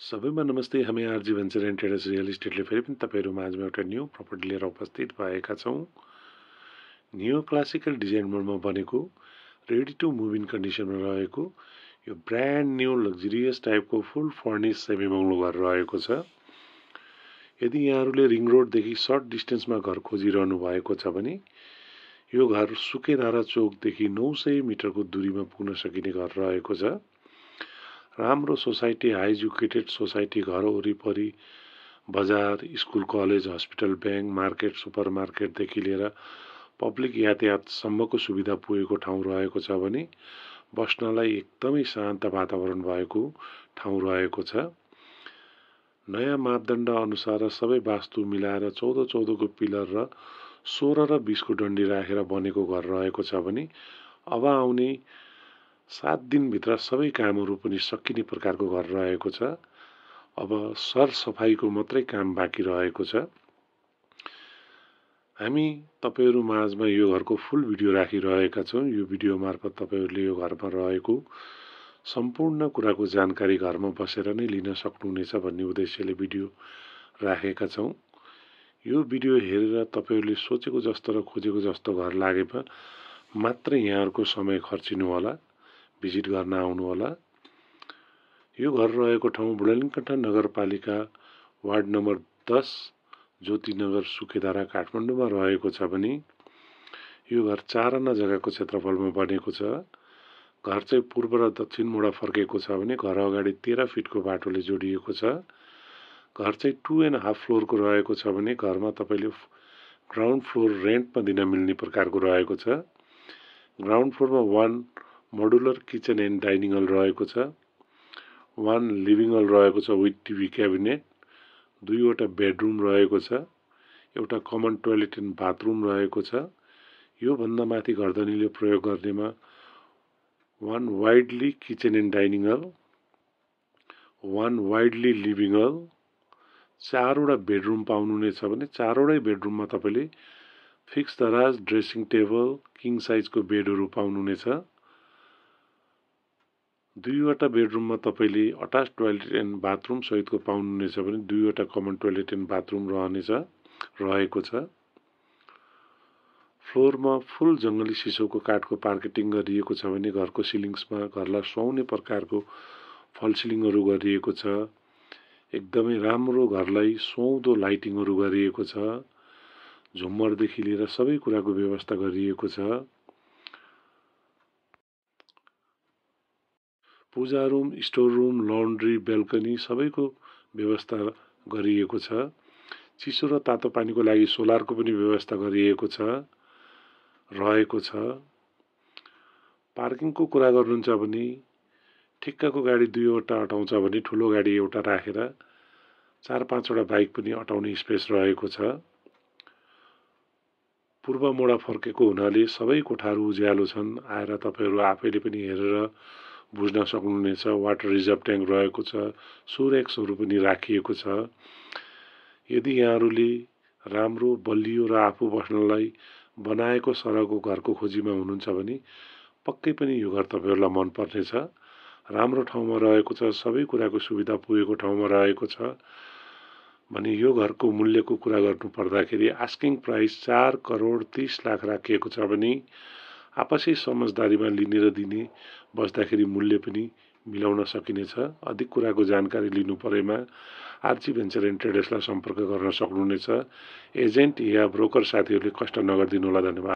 सबैमा नमस्ते। हामी RG venture and traders real इस्टेटले फेरि पनि तपाईँहरू माझमा एउटा न्यू प्रपर्टी लिएर उपस्थित भएका छौँ। न्यू क्लासिकल डिजाइन मोडमा बनेको रेडी टु मुभ इन कन्डिसनमा रहेको यो ब्रान्ड न्यू लग्जरियस टाइपको फुल फर्निस सेमी बङ्गलो घर रहेको छ। यदि यहाँहरूले रिङ रोडदेखि सर्ट डिस्टेन्समा घर खोजिरहनु भएको छ भने यो घर सुकेधारा चोकदेखि 900 मिटरको दूरीमा पुग्न सकिने घर रहेको छ। राम्रो सोसाइटी, हाई एजुकेटेड सोसाइटी घर वरिपरि बजार, school, college, hospital, bank, market, super मार्केटदेखि लिएर पब्लिक यातायातसम्मको सुविधा पुगेको ठाउँ रहेको छ भने बस्नलाई एकदमै शान्त वातावरण भएको ठाउँ रहेको छ। नयाँ मापदण्ड अनुसार सबै वास्तु मिलाएर 14 को पिलर र 16 र 20 को डन्डी राखेर बनेको घर रहेको छ भने अब आउने 7 दिनभित्र सबै कामहरू पनि सकिने प्रकारको घर रहेको छ। अब सरसफाइको मात्रै काम बाँकी रहेको छ। हामी तपाईहरू माझमा यो घरको फुल भिडियो राखिरहेका छौँ। यो भिडियो मार्फत तपाईहरूले यो घरमा रहेको सम्पूर्ण कुराको जानकारी घरमा बसेर नै लिन सक्नुहुनेछ भन्ने उद्देश्यले भिडियो राखेका छौँ। यो भिडियो हेरेर तपाईहरूले सोचेको जस्तो र खोजेको जस्तो घर लागेमा मात्रै यहाँहरूको समय खर्चिनु होला, भिजिट गर्न आउनु होला। यो घर रहेको ठाउँ बुढालिङकट्टा नगरपालिका वार्ड नम्बर 10 ज्योतिनगर सुकेधारा काठमाडौँमा रहेको छ भने यो घर 4 आना जग्गाको क्षेत्रफलमा बनेको छ। घर चाहिँ पूर्व र दक्षिण मोडा फर्केको छ भने घर अगाडि 13 फिटको बाटोले जोडिएको छ। घर चाहिँ 2.5 फ्लोरको रहेको छ भने घरमा तपाईँले ग्राउन्ड फ्लोर रेन्टमा दिन मिल्ने प्रकारको रहेको छ। ग्राउन्ड फ्लोरमा 1 modular kitchen and dining hall रहेको छ, 1 लिभिङ हल रहेको छ विथ टिभी क्याबिनेट, 2वटा बेडरुम रहेको छ, एउटा कमन टोयलेट एन्ड बाथरुम रहेको छ। यो भन्दा माथि घरधनीले प्रयोग गर्नेमा 1 widely kitchen and dining hall, 1 widely living hall, 4वटा बेडरुम पाउनुहुनेछ भने 4वटै बेडरुममा तपाईँले फिक्स दराज, ड्रेसिङ टेबल, किङ साइजको बेडहरू पाउनुहुनेछ। 2वटा बेडरुममा तपाईँले अट्याच टोयलेट एन्ड बाथरुम सहितको पाउनुहुनेछ भने 2वटा कमन टोयलेट एन्ड बाथरुम रहेको छ। फ्लोरमा फुल जङ्गली सिसोको काठको पार्केटिङ गरिएको छ भने घरको सिलिङ्समा घरलाई सुहाउने प्रकारको फल सिलिङहरू गरिएको छ। एकदमै राम्रो घरलाई सुहाउँदो लाइटिङहरू गरिएको छ। झुम्मरदेखि लिएर सबै कुराको व्यवस्था गरिएको छ। Puja room, store room, laundry, balcony सबैको व्यवस्था गरिएको छ। चिसो र तातो पानीको लागि सोलरको पनि व्यवस्था गरिएको रहेको छ। पार्किङको कुरा गर्नुहुन्छ भने ठिक्कको गाडी 2वटा अटाउँछ भने ठुलो गाडी एउटा राखेर 4-5वटा बाइक पनि अटाउने स्पेस रहेको छ। पूर्व मोडा फर्केको हुनाले सबै कोठाहरू उज्यालो छन्। आएर तपाईँहरू आफैले पनि हेरेर बुझ्न सक्नुहुनेछ। वाटर रिजर्भ ट्याङ्क रहेको छ, सुरेक्सहरू पनि राखिएको छ। यदि यहाँहरूले राम्रो, बलियो र आफू बस्नलाई बनाएको सरहको घरको खोजीमा हुनुहुन्छ भने पक्कै पनि यो घर तपाईँहरूलाई मनपर्नेछ। राम्रो ठाउँमा रहेको छ, सबै कुराको सुविधा पुगेको ठाउँमा रहेको छ भने यो घरको मूल्यको कुरा गर्नु पर्दाखेरि आस्किङ प्राइस 4 करोड 30 लाख राखिएको छ भने आपसी समझदारीमा लिने र दिने बस्दाखेरि मूल्य पनि मिलाउन सकिनेछ। अधिक कुराको जानकारी लिनु परेमा आरजी भेन्चर एन्ड ट्रेडर्सलाई सम्पर्क गर्न सक्नुहुनेछ। एजेन्ट या ब्रोकर साथीहरूले कष्ट नगरिदिनु होला। धन्यवाद।